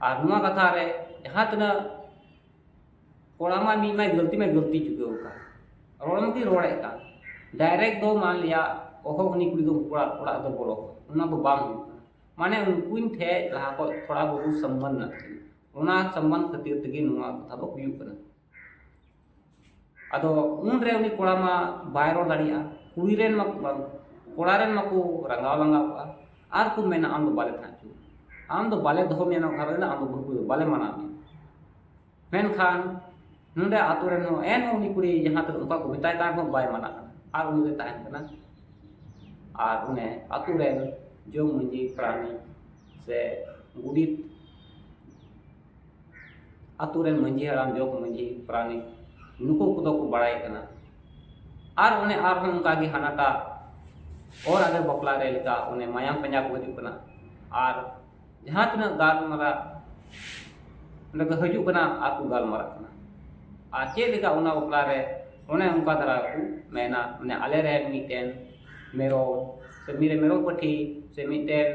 ᱟᱨ ᱱᱚᱣᱟ ᱠᱟᱛᱷᱟ ᱨᱮ ᱡᱟᱦᱟᱸ ᱛᱤᱱᱟᱹᱜ ᱠᱚᱲᱟ ᱢᱟ ᱢᱤᱫ ᱢᱟᱭ ᱜᱟᱹᱞᱛᱤ ᱢᱟᱭ ᱜᱟᱹᱞᱛᱤ ᱪᱩᱠᱟᱹᱣ ᱟᱠᱟᱱ, ᱨᱚᱲ ᱢᱟᱠᱤᱱ ᱨᱚᱲᱮᱫ ᱠᱟᱱ, ᱰᱟᱭᱨᱮᱠᱴ ᱫᱚ ᱢᱟᱱ ᱞᱤᱭᱟ ᱚᱦᱚ ᱩᱱᱤ ᱠᱩᱲᱤ ᱫᱚ ᱩᱱᱠᱩ ᱚᱲᱟᱜ, ᱚᱲᱟᱜ ᱫᱚ ᱵᱚᱞᱚ, ᱚᱱᱟ ᱫᱚ ᱵᱟᱝ ᱦᱩᱭᱩᱜ ᱠᱟᱱᱟ᱾ ᱢᱟᱱᱮ ᱩᱱᱠᱩᱧ ᱴᱷᱮᱡ ᱞᱟᱦᱟ ᱠᱷᱚᱡ ᱛᱷᱚᱲᱟ ᱵᱚᱦᱩ ᱥᱚᱢᱵᱚᱱᱫᱷ ᱢᱮᱱᱟᱜ ᱛᱟᱹᱠᱤᱱᱟ, ᱚᱱᱟ ᱥᱚᱢᱵᱚᱱᱫᱷ ᱠᱷᱟᱹᱛᱤᱨ ᱛᱮᱜᱮ ᱱᱚᱣᱟ ᱠᱟᱛᱷᱟ ᱫᱚ ᱦᱩᱭᱩᱜ ᱠᱟᱱᱟ᱾ ᱟᱫᱚ ᱩᱱᱨᱮ ᱩᱱᱤ ᱠᱚᱲᱟ ᱢᱟ ᱵᱟᱭ ᱨᱚᱲ ᱫᱟᱲᱮᱭᱟᱜᱼᱟ, ᱠᱩᱲᱤ ᱨᱮᱱ ᱢᱟ, ᱠᱚᱲᱟ ᱨᱮᱱ ᱢᱟᱠᱚ ᱨᱟᱸᱜᱟᱣ ᱞᱟᱸᱜᱟᱣ ᱠᱚᱜᱼᱟ, ᱟᱨ ᱠᱚ ᱢᱮᱱᱟ, "ᱟᱢ ᱫᱚ ᱵᱟᱞᱮ ᱛᱟᱦᱮᱸ ᱦᱚᱪᱚ, ᱟᱢ ᱫᱚ ᱵᱟᱞᱮ ᱫᱚᱦᱚ ᱢᱮᱭᱟ ᱱᱚᱣᱟ ᱜᱷᱟᱨᱚᱸᱡᱽ ᱨᱮ, ᱟᱢ ᱫᱚ ᱵᱟᱹᱦᱩ ᱠᱩᱲᱤ ᱫᱚ ᱵᱟᱞᱮ ᱢᱟᱱᱟᱣ ᱢᱮᱭᱟ᱾" ᱢᱮᱱᱠᱷᱟᱱ ᱱᱚᱰᱮ ᱟᱛᱳ ᱨᱮᱱ ᱦᱚᱸ ᱮᱱᱦᱚᱸ ᱩᱱᱤ ᱠᱩᱲᱤ ᱡᱟᱦᱟᱸ ᱛᱤᱱᱟᱹᱜ ᱚᱱᱠᱟ ᱠᱚ ᱢᱮᱛᱟᱭ ᱠᱟᱱ ᱨᱮᱦᱚᱸ ᱵᱟᱭ ᱢᱟᱱᱟᱜ ᱠᱟᱱᱟ, ᱟᱨ ᱩᱱᱤ ᱫᱚᱭ ᱛᱟᱦᱮᱱ ᱠᱟᱱᱟ᱾ ᱟᱨ ᱚᱱᱮ ᱟᱛᱳ ᱨᱮᱱ ᱡᱚᱜᱽ ᱢᱟᱺᱡᱷᱤ ᱯᱟᱨᱟᱱᱤᱠ ᱥᱮ ᱜᱩᱰᱤᱛ, ᱟᱛᱳ ᱨᱮᱱ ᱢᱟᱺᱡᱷᱤ ᱦᱟᱲᱟᱢ, ᱡᱚᱜᱽ ᱢᱟᱺᱡᱷᱤ ᱯᱟᱨᱟᱱᱤᱠ, ᱱᱩᱠᱩ ᱠᱚᱫᱚ ᱠᱚ ᱵᱟᱲᱟᱭ ᱠᱟᱱᱟ᱾ ᱟᱨ ᱚᱱᱮ ᱟᱨᱦᱚᱸ ᱚᱱᱠᱟᱜᱮ ᱦᱟᱱᱟᱴᱟᱜ ᱚᱨ ᱟᱫᱮᱨ ᱵᱟᱯᱞᱟ ᱨᱮ ᱞᱮᱠᱟ ᱚᱱᱮ ᱢᱟᱭᱟᱢ ᱯᱟᱸᱡᱟ ᱠᱚ ᱦᱤᱡᱩᱜ ᱠᱟᱱᱟ᱾ ᱟᱨ ᱡᱟᱦᱟᱸ ᱛᱤᱱᱟᱹᱜ ᱜᱟᱞᱢᱟᱨᱟᱣ ᱚᱸᱰᱮ ᱠᱚ ᱦᱤᱡᱩᱜ ᱠᱟᱱᱟ ᱟᱨ ᱠᱚ ᱜᱟᱞᱢᱟᱨᱟᱜ ᱠᱟᱱᱟ᱾ ᱟᱨ ᱪᱮᱫ ᱞᱮᱠᱟ ᱚᱱᱟ ᱵᱟᱯᱞᱟ ᱨᱮ ᱚᱱᱮ ᱚᱱᱠᱟ ᱫᱷᱟᱨᱟ ᱠᱚ ᱢᱮᱱᱟ, ᱢᱟᱱᱮ ᱟᱞᱮ ᱨᱮᱱ ᱢᱤᱫᱴᱮᱱ ᱢᱮᱨᱚᱢ ᱥᱮ ᱢᱤᱫᱴᱮᱱ ᱢᱮᱨᱚᱢ ᱯᱟᱹᱴᱷᱤ ᱥᱮ ᱢᱤᱫᱴᱮᱱ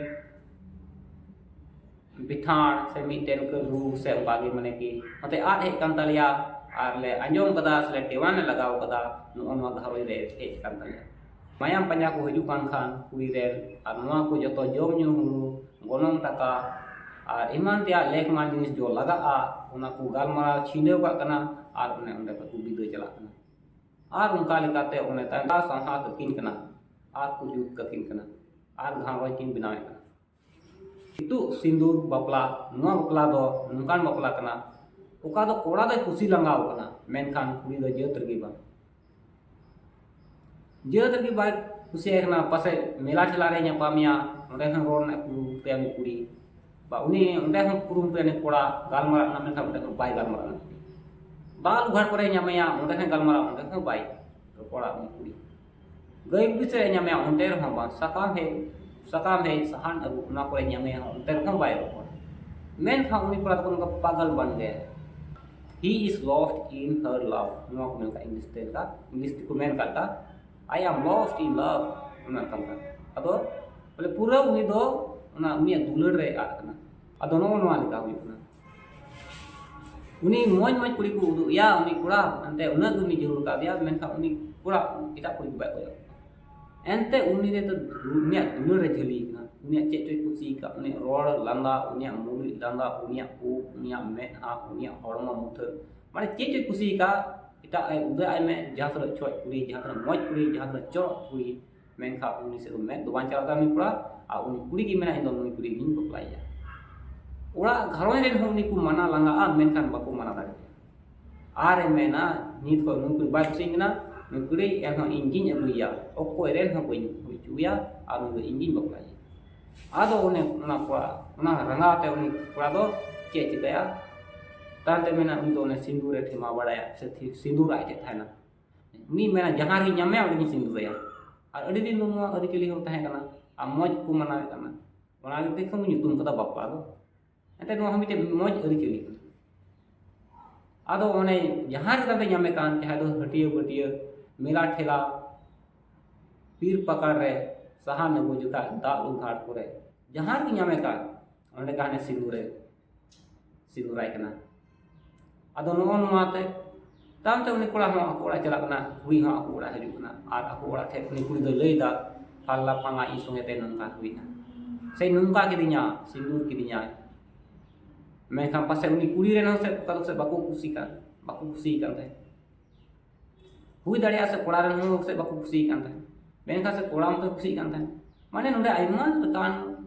ᱵᱤᱛᱷᱟᱲ ᱥᱮ ᱢᱤᱫᱴᱮᱱ ᱠᱟᱹᱨᱩ ᱥᱮ ᱚᱱᱠᱟ ᱜᱮ ᱢᱟᱱᱮ ᱠᱤ ᱱᱚᱛᱮ ᱟᱫ ᱦᱮᱡ ᱠᱟᱱ ᱛᱟᱞᱮᱭᱟ, ᱟᱨ ᱞᱮ ᱟᱸᱡᱚᱢ ᱠᱟᱫᱟ ᱥᱮ ᱞᱮ ᱴᱮᱣᱟᱱ ᱞᱮ ᱞᱟᱜᱟᱣ ᱠᱟᱫᱟ, ᱱᱚᱜᱼᱚ ᱱᱚᱣᱟ ᱜᱷᱟᱨᱚᱸᱡᱽ ᱨᱮ ᱦᱮᱡ ᱠᱟᱱ ᱛᱟᱞᱮᱭᱟ᱾ ᱢᱟᱭᱟᱢ ᱯᱟᱸᱡᱟ ᱠᱚ ᱦᱤᱡᱩᱜ ᱠᱟᱱ ᱠᱷᱟᱱ ᱠᱩᱲᱤ ᱨᱮᱱ, ᱟᱨ ᱱᱚᱣᱟ ᱠᱚ ᱡᱚᱛᱚ ᱡᱚᱢ ᱧᱩ, ᱦᱩᱲᱩ, ᱜᱚᱱᱚᱝ ᱴᱟᱠᱟ ᱟᱨ ᱮᱢᱟᱱ ᱛᱮᱭᱟᱜ ᱞᱮᱠᱢᱟᱱ ᱡᱤᱱᱤᱥ ᱡᱚ ᱞᱟᱜᱟᱜᱼᱟ, ᱚᱱᱟ ᱠᱚ ᱜᱟᱞᱢᱟᱨᱟᱣ ᱪᱷᱤᱰᱟᱹᱣ ᱠᱟᱜ ᱠᱟᱱᱟ ᱟᱨ ᱚᱱᱮ ᱚᱸᱰᱮ ᱠᱷᱚᱡ ᱠᱚ ᱵᱤᱫᱟᱹᱭ ᱪᱟᱞᱟᱜ ᱠᱟᱱᱟ᱾ ᱟᱨ ᱚᱱᱠᱟ ᱞᱮᱠᱟᱛᱮ ᱚᱱᱮ ᱛᱟᱭᱚᱢ ᱥᱟᱶᱦᱟ ᱠᱟᱹᱠᱤᱱ ᱠᱟᱱᱟ ᱟᱨ ᱠᱚ ᱡᱩᱛ ᱠᱟᱹᱠᱤᱱ ᱠᱟᱱᱟ ᱟᱨ ᱜᱷᱟᱨᱚᱸᱡᱽ ᱠᱤᱱ ᱵᱮᱱᱟᱣᱮᱫ ᱠᱟᱱᱟ᱾ ᱤᱛᱩᱫ ᱥᱤᱸᱫᱩᱨ ᱵᱟᱯᱞᱟ, ᱱᱚᱣᱟ ᱵᱟᱯᱞᱟ ᱫᱚ ᱱᱚᱝᱠᱟᱱ ᱵᱟᱯᱞᱟ ᱠᱟᱱᱟ, ᱚᱠᱟ ᱫᱚ ᱠᱚᱲᱟ ᱫᱚᱭ ᱠᱩᱥᱤ ᱞᱟᱸᱜᱟᱣ ᱠᱟᱱᱟ, ᱢᱮᱱᱠᱷᱟᱱ ᱠᱩᱲᱤ ᱫᱚ ᱡᱟᱹᱛ ᱨᱮᱜᱮ ᱵᱟᱝ, ᱡᱟᱹᱛ ᱨᱮᱜᱮ ᱵᱟᱭ ᱠᱩᱥᱤᱭᱟᱭ ᱠᱟᱱᱟ᱾ ᱯᱟᱥᱮᱡ ᱢᱮᱞᱟ ᱴᱷᱮᱞᱟ ᱨᱮ ᱧᱟᱯᱟᱢᱮᱭᱟ, ᱚᱸᱰᱮ ᱦᱚᱸ ᱨᱚᱲ ᱨᱮᱱᱟᱜ ᱠᱩᱨᱩᱢᱩᱴᱩᱭᱟ ᱩᱱᱤ ᱠᱩᱲᱤ, ᱵᱟ ᱩᱱᱤ ᱚᱸᱰᱮ ᱦᱚᱸ ᱠᱩᱨᱩᱢᱩᱴᱩᱭᱟ ᱩᱱᱤ ᱠᱚᱲᱟ ᱜᱟᱞᱢᱟᱨᱟᱜ ᱨᱮᱱᱟᱜ, ᱢᱮᱱᱠᱷᱟᱱ ᱚᱸᱰᱮ ᱦᱚᱸ ᱵᱟᱭ ᱜᱟᱞᱢᱟᱨᱟᱜᱼᱟ ᱩᱱᱤ ᱠᱩᱲᱤ᱾ ᱫᱟᱞ ᱩᱜᱷᱟᱲ ᱠᱚᱨᱮ ᱧᱟᱢᱮᱭᱟ, ᱚᱸᱰᱮ ᱦᱚᱸ ᱜᱟᱞᱢᱟᱨᱟᱜ, ᱚᱸᱰᱮ ᱦᱚᱸ ᱵᱟᱭ ᱨᱚᱯᱚᱲᱟ ᱩᱱᱤ ᱠᱩᱲᱤ᱾ ᱜᱟᱹᱭ ᱵᱤᱥ ᱨᱮ ᱧᱟᱢᱮᱭᱟ, ᱚᱱᱛᱮ ᱨᱮᱦᱚᱸ ᱵᱟᱝ, ᱥᱟᱠᱟᱢ ᱦᱮᱡ, ᱥᱟᱠᱟᱢ ᱦᱮᱡ, ᱥᱟᱦᱟᱱ ᱟᱹᱜᱩ, ᱚᱱᱟ ᱠᱚᱨᱮ ᱧᱟᱢᱮᱭᱟ, ᱚᱱᱛᱮ ᱨᱮᱦᱚᱸ ᱵᱟᱭ ᱨᱚᱯᱚᱲᱟ᱾ ᱢᱮᱱᱠᱷᱟᱱ ᱩᱱᱤ ᱠᱚᱲᱟ ᱫᱚᱠᱚ ᱱᱚᱝᱠᱟ ᱯᱟᱜᱚᱞ ᱵᱟᱱ ᱜᱮᱭᱟ᱾ He is lost in her love. ᱱᱚᱣᱟ ᱠᱚ ᱢᱮᱱ ᱠᱟᱜ, ᱤᱝᱞᱤᱥ ᱛᱮ ᱞᱮᱠᱟ, ᱤᱝᱞᱤᱥ ᱛᱮᱠᱚ ᱢᱮᱱ ᱠᱟᱜ ᱞᱮᱠᱟ, "I am lost in love." ᱚᱱᱮ ᱚᱱᱠᱟ ᱞᱮᱠᱟ᱾ ᱟᱫᱚ ᱵᱚᱞᱮ ᱯᱩᱨᱟᱹ ᱩᱱᱤ ᱫᱚ ᱚᱱᱟ ᱩᱱᱤᱭᱟᱜ ᱫᱩᱞᱟᱹᱲ ᱨᱮ ᱟᱫ ᱠᱟᱱᱟ᱾ ᱟᱫᱚ ᱱᱚᱜᱼᱚ ᱱᱚᱣᱟ ᱞᱮᱠᱟ ᱦᱩᱭᱩᱜ ᱠᱟᱱᱟ᱾ ᱩᱱᱤ ᱢᱚᱡᱽ ᱢᱚᱡᱽ ᱠᱩᱲᱤ ᱠᱚ ᱩᱫᱩᱜ ᱮᱭᱟ, ᱩᱱᱤ ᱠᱚᱲᱟ ᱮᱱᱛᱮ ᱩᱱᱟᱹᱜ ᱜᱮ ᱩᱱᱤ ᱡᱟᱹᱨᱩᱲ ᱠᱟᱫᱮᱭᱟ, ᱢᱮᱱᱠᱷᱟᱱ ᱩᱱᱤ ᱠᱚᱲᱟ ᱮᱴᱟᱜ ᱠᱩᱲᱤ ᱠᱚ ᱵᱟᱭ ᱠᱚᱭᱚᱜ᱾ ᱮᱱᱛᱮ ᱩᱱᱤ ᱨᱮ ᱫᱚ ᱩᱱᱤᱭᱟᱜ ᱫᱩᱞᱟᱹᱲ ᱨᱮ ᱡᱷᱟᱹᱞᱤ ᱠᱟᱱᱟ, ᱩᱱᱤᱭᱟᱜ ᱪᱮᱫ ᱪᱚᱭ ᱠᱩᱥᱤ ᱟᱠᱟᱫ, ᱩᱱᱤᱭᱟᱜ ᱨᱚᱲ ᱞᱟᱸᱫᱟ, ᱩᱱᱤᱭᱟᱜ ᱢᱩᱞᱩᱡ ᱞᱟᱸᱫᱟ, ᱩᱱᱤᱭᱟᱜ ᱩᱵ, ᱩᱱᱤᱭᱟᱜ ᱢᱮᱫᱦᱟ, ᱩᱱᱤᱭᱟᱜ ᱦᱚᱲᱢᱚ ᱢᱩᱴᱷᱟᱹᱱ, ᱢᱟᱱᱮ ᱪᱮᱫ ᱪᱚᱭ ᱠᱩᱥᱤ ᱟᱠᱟᱫ, ᱮᱴᱟᱜ ᱟᱭ ᱩᱫᱟᱹ ᱟᱭ ᱢᱮ, ᱡᱟᱦᱟᱸ ᱛᱤᱱᱟᱹᱜ ᱪᱷᱚᱡ ᱠᱩᱲᱤ, ᱡᱟᱦᱟᱸ ᱛᱤᱱᱟᱹᱜ ᱢᱚᱡᱽ ᱠᱩᱲᱤ, ᱡᱟᱦᱟᱸ ᱛᱤᱱᱟᱹᱜ ᱪᱚᱨᱚᱠ ᱠᱩᱲᱤ, ᱢᱮᱱᱠᱷᱟᱱ ᱩᱱᱤ ᱥᱮᱫ ᱫᱚ ᱢᱮᱫ ᱫᱚ ᱵᱟᱝ ᱪᱟᱞᱟᱜ ᱠᱟᱱᱟ ᱩᱱᱤ ᱠᱚᱲᱟ, ᱟᱨ ᱩᱱᱤ ᱠᱩᱲᱤ ᱜᱮ ᱢᱮᱱᱟ, "ᱤᱧ ᱫᱚ ᱱᱩᱭ ᱠᱩᱲᱤ ᱜᱤᱧ ᱵᱟᱯᱞᱟᱭᱮᱭᱟ᱾" ᱚᱲᱟᱜ ᱜᱷᱟᱨᱚᱸᱡᱽ ᱨᱮᱱ ᱦᱚᱸ ᱩᱱᱤ ᱠᱚ ᱢᱟᱱᱟ ᱞᱟᱸᱜᱟᱜᱼᱟ, ᱢᱮᱱᱠᱷᱟᱱ ᱵᱟᱠᱚ ᱢᱟᱱᱟ ᱫᱟᱲᱮᱭᱟᱜᱼᱟ᱾ ᱟᱨᱮ ᱢᱮᱱᱟ, "ᱱᱤᱛ ᱠᱷᱚᱱ ᱱᱩᱭ ᱠᱩᱲᱤ ᱵᱟᱭ ᱠᱩᱥᱤᱭᱟᱹᱧ ᱠᱟᱱᱟ, ᱱᱩᱭ ᱠᱩᱲᱤ ᱮᱱᱦᱚᱸ ᱤᱧ ᱜᱤᱧ ᱟᱹᱜᱩᱭᱮᱭᱟ, ᱚᱠᱚᱭ ᱨᱮᱱ ᱦᱚᱸ ᱵᱟᱹᱧ ᱦᱩᱭ ᱦᱚᱪᱚᱭᱟ, ᱟᱨ ᱱᱩᱭ ᱫᱚ ᱤᱧ ᱜᱤᱧ ᱵᱟᱯᱞᱟᱭᱮᱭᱟ᱾" ᱟᱫᱚ ᱚᱱᱮ ᱚᱱᱟ ᱠᱚᱲᱟ, ᱚᱱᱟ ᱨᱟᱸᱜᱟᱣ ᱛᱮ ᱩᱱᱤ ᱠᱚᱲᱟ ᱫᱚ ᱪᱮᱫ ᱪᱤᱠᱟᱹᱭᱟ? ᱛᱟᱭᱚᱢ ᱛᱮ ᱢᱮᱱᱟ, ᱩᱱᱤ ᱫᱚ ᱚᱱᱮ ᱥᱤᱸᱫᱩᱨ ᱮ ᱴᱷᱮᱢᱟ ᱵᱟᱲᱟᱭᱟ, ᱥᱮ ᱛᱷᱤ-, ᱥᱤᱸᱫᱩᱨ ᱟᱡ ᱴᱷᱮᱱ ᱛᱟᱦᱮᱱᱟ᱾ ᱩᱱᱤ ᱢᱮᱱᱟ, "ᱡᱟᱦᱟᱸ ᱨᱮᱧ ᱧᱟᱢᱮᱭᱟ, ᱚᱸᱰᱮ ᱜᱤᱧ ᱥᱤᱸᱫᱩᱨᱟᱭᱟ᱾" ᱟᱨ ᱟᱹᱰᱤ ᱫᱤᱱ ᱫᱚ ᱱᱚᱣᱟ ᱟᱹᱨᱤᱪᱟᱹᱞᱤ ᱦᱚᱸ ᱛᱟᱦᱮᱸ ᱠᱟᱱᱟ, ᱟᱨ ᱢᱚᱡᱽ ᱠᱚ ᱢᱟᱱᱟᱣᱮᱫ ᱠᱟᱱᱟ᱾ ᱚᱱᱟ ᱜᱮ ᱛᱮᱠᱚ ᱧᱩᱛᱩᱢ ᱠᱟᱫᱟ ᱵᱟᱯᱞᱟ ᱫᱚ᱾ ᱮᱱᱛᱮ ᱱᱚᱣᱟ ᱦᱚᱸ ᱢᱤᱫᱴᱮᱱ ᱢᱚᱡᱽ ᱟᱹᱨᱤᱪᱟᱹᱞᱤ ᱠᱟᱱᱟ᱾ ᱟᱫᱚ ᱚᱱᱮ ᱡᱟᱦᱟᱸ ᱨᱮ ᱛᱟᱯᱮ ᱧᱟᱢᱮ ᱠᱟᱱ, ᱪᱟᱦᱮ ᱫᱚ ᱦᱟᱹᱴᱤᱭᱟᱹ ᱵᱟᱹᱴᱤᱭᱟᱹ, ᱢᱮᱞᱟ ᱴᱷᱮᱞᱟ, ᱵᱤᱨ ᱯᱟᱠᱟᱲ ᱨᱮ, ᱥᱟᱦᱟᱱ ᱟᱹᱜᱩ ᱡᱚᱠᱷᱟᱡ, ᱫᱟᱜ ᱞᱩ ᱜᱷᱟᱴ ᱠᱚᱨᱮ, ᱡᱟᱦᱟᱸ ᱨᱮᱜᱮ ᱧᱟᱢᱮ ᱠᱟᱱ, ᱚᱸᱰᱮ ᱜᱮ ᱦᱟᱱᱮ ᱥᱤᱸᱫᱩᱨᱮ, ᱥᱤᱸᱫᱩᱨᱟᱭ ᱠᱟᱱᱟ᱾ ᱟᱫᱚ ᱱᱚᱜᱼᱚ ᱱᱚᱣᱟ ᱛᱮ, ᱛᱟᱭᱚᱢ ᱛᱮ ᱩᱱᱤ ᱠᱚᱲᱟ ᱦᱚᱸ ᱟᱠᱚ ᱚᱲᱟᱜ ᱪᱟᱞᱟᱜ ᱠᱟᱱᱟ, ᱠᱩᱲᱤ ᱦᱚᱸ ᱟᱠᱚ ᱚᱲᱟᱜ ᱦᱤᱡᱩᱜ ᱠᱟᱱᱟ, ᱟᱨ ᱟᱠᱚ ᱚᱲᱟᱜ ᱴᱷᱮᱱ ᱩᱱᱤ ᱠᱩᱲᱤ ᱫᱚᱭ ᱞᱟᱹᱭ ᱮᱫᱟ, "ᱯᱷᱟᱞᱞᱟ ᱯᱷᱟᱝᱟ ᱤᱧ ᱥᱚᱸᱜᱮ ᱛᱮ ᱱᱚᱝᱠᱟ ᱦᱩᱭᱱᱟ, ᱥᱮ ᱱᱚᱝᱠᱟ ᱠᱤᱫᱤᱧᱟ, ᱥᱤᱸᱫᱩᱨ ᱠᱤᱫᱤᱧᱟᱭ᱾" ᱢᱮᱱᱠᱷᱟᱱ ᱯᱟᱥᱮᱡ ᱩᱱᱤ ᱠᱩᱲᱤ ᱨᱮᱱ ᱦᱚᱸ ᱥᱮ ᱚᱠᱟ ᱫᱚ ᱥᱮ ᱵᱟᱠᱚ ᱠᱩᱥᱤ ᱠᱟᱱ, ᱵᱟᱠᱚ ᱠᱩᱥᱤ ᱠᱟᱱ ᱛᱟᱦᱮᱸᱫ᱾ ᱦᱩᱭ ᱫᱟᱲᱮᱭᱟᱜᱼᱟ ᱥᱮ ᱠᱚᱲᱟ ᱨᱮᱱ ᱦᱚᱸ ᱥᱮ ᱵᱟᱠᱚ ᱠᱩᱥᱤ ᱠᱟᱱ ᱛᱟᱦᱮᱸᱫ, ᱢᱮᱱᱠᱷᱟᱱ ᱥᱮ ᱠᱚᱲᱟ ᱢᱚᱛᱚᱭ ᱠᱩᱥᱤ ᱠᱟᱱ ᱛᱟᱦᱮᱸᱫ᱾ ᱢᱟᱱᱮ ᱱᱚᱰᱮ ᱟᱭᱢᱟ ᱞᱮᱠᱟᱱ